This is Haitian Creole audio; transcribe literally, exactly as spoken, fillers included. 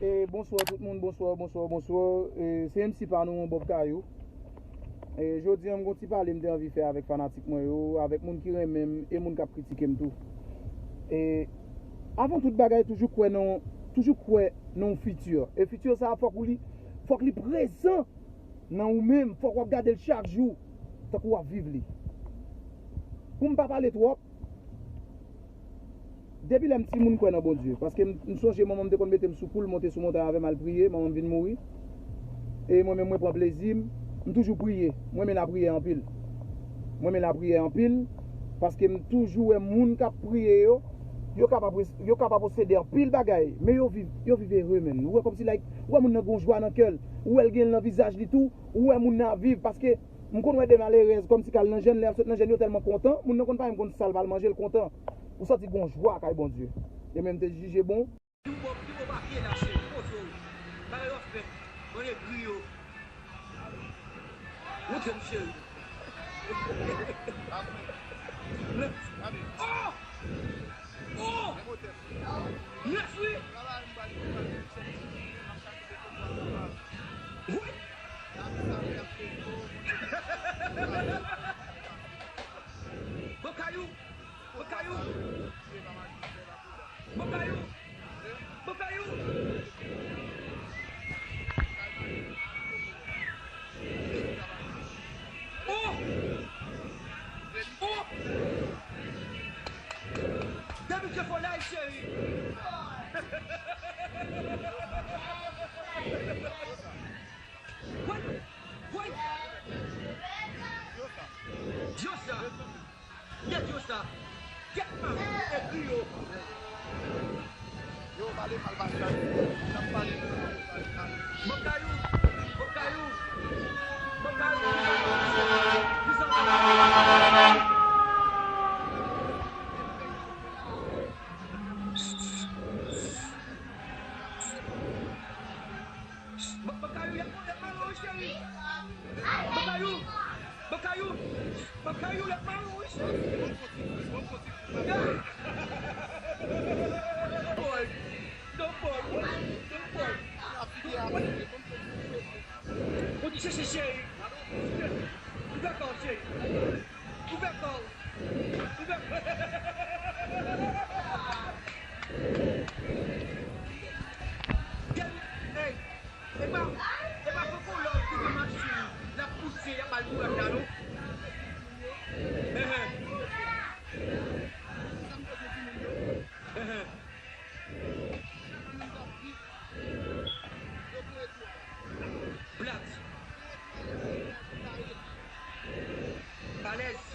E bonswa tout moun, bonswa, bonswa, bonswa. E, se M C pa nou an, Bob Kayou. E, jodi a, m gon ti pale m te anvi fè avèk fanatik mwen yo, avèk moun ki renmen m e moun k ap kritike m tou. E, avan tout bagay, toujou kwè nan, toujou kwè nan yon fiti. E fiti sa a, fòk ou li, fòk li prezan nan ou menm, fòk w ap gade l chak jou, tankou w ap viv li. Pou m pa pale twòp, depi lè m timoun m kwè nan Bondye, paske m, m sonje manman m te konn mete m sou kou l, monte sou montay avè m al priye, manman m vin mouri. E mwen menm mwen pran plezi m, m toujou priye, mwen renmen lapriyè anpil. Mwen renmen lapriyè anpil, paske m toujou wè moun k ap priye yo, yo kapab, yo kapab posede anpil bagay, men yo viv, yo viv ere, menn. Ou wè kòmsi, like, ou wè moun nan gon jwa nan kè l, ou wè l gen l nan vizaj li tou, ou wè moun nan ap viv, paske m konn wè de malerèz, kòmsi k al nan jèn, lè y ap sot nan jèn, yo tèlman kontan, moun nan konn pa menm konn sa l pral manje, l kontan. Ou santi gon jwa kay Bondye. E menm te jije bon. Pi wo, pi wo pa pye la, cheri. Poze w. Bagay w ap fè. Mwen egri yo. Montre m, cheri. Oh! Oh! Nèf, wi! Wi! Bon kayou! Bon kayou! Bon kayou! Bon kayou! Oh! Oh! Depi ke fò la, cheri. Woy! Woy! Dyosa! Kèt yo sa. Kèt mari egri yo. Yo pale mal pa chay. N ap pale. Bokayou. Bokayou. Bokayou. Ba-, Bakayou, y ap, y ap mare w, cheri. Bakayou, Bakayou, Bakayou, y ap mare w, cheri. Boy, don't boy, don't boy. Ou di chèche cheri. Ouvè kò w, cheri. Ouvè kò w. Ouvè kò w. Gad, hey, e pa, e pa poko lòt ki gen machin, l ap pouse, y ap al bourad la, non? Ehe. Ehe. Plat. Alèz.